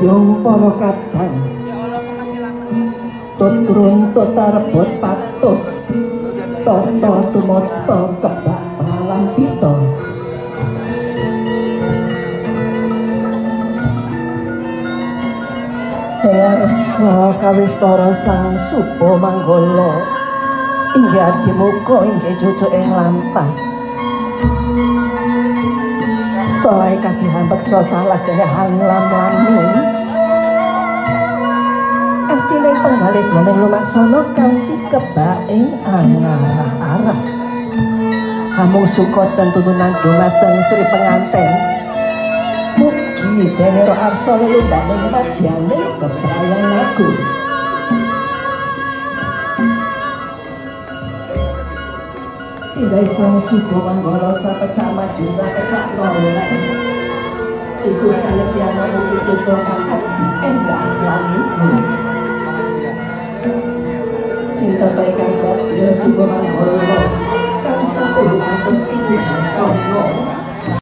Gobyong para kadang tut runtut rebut patut tata tumata kebak palampita. Ngarsa kawistara sang Suba Manggala inggih adimuka inggih cucuk ing lampah. Soe kadihambeksa salah kaya hanglam-lami. Estining penggalih jroning lumaksana kanthi kebaking angarah-arah. Hamung suka tuntunan dumateng Sri Penganten. Mugi dene arsa lelumbaning madyaning bebrayan agung. Tindai sang Suba Manggala sapecak maju sapecak noleh. Iku sayetyana pitutur kang adi endah lan lugu. Sing tata ingkang bagya Suba Manggala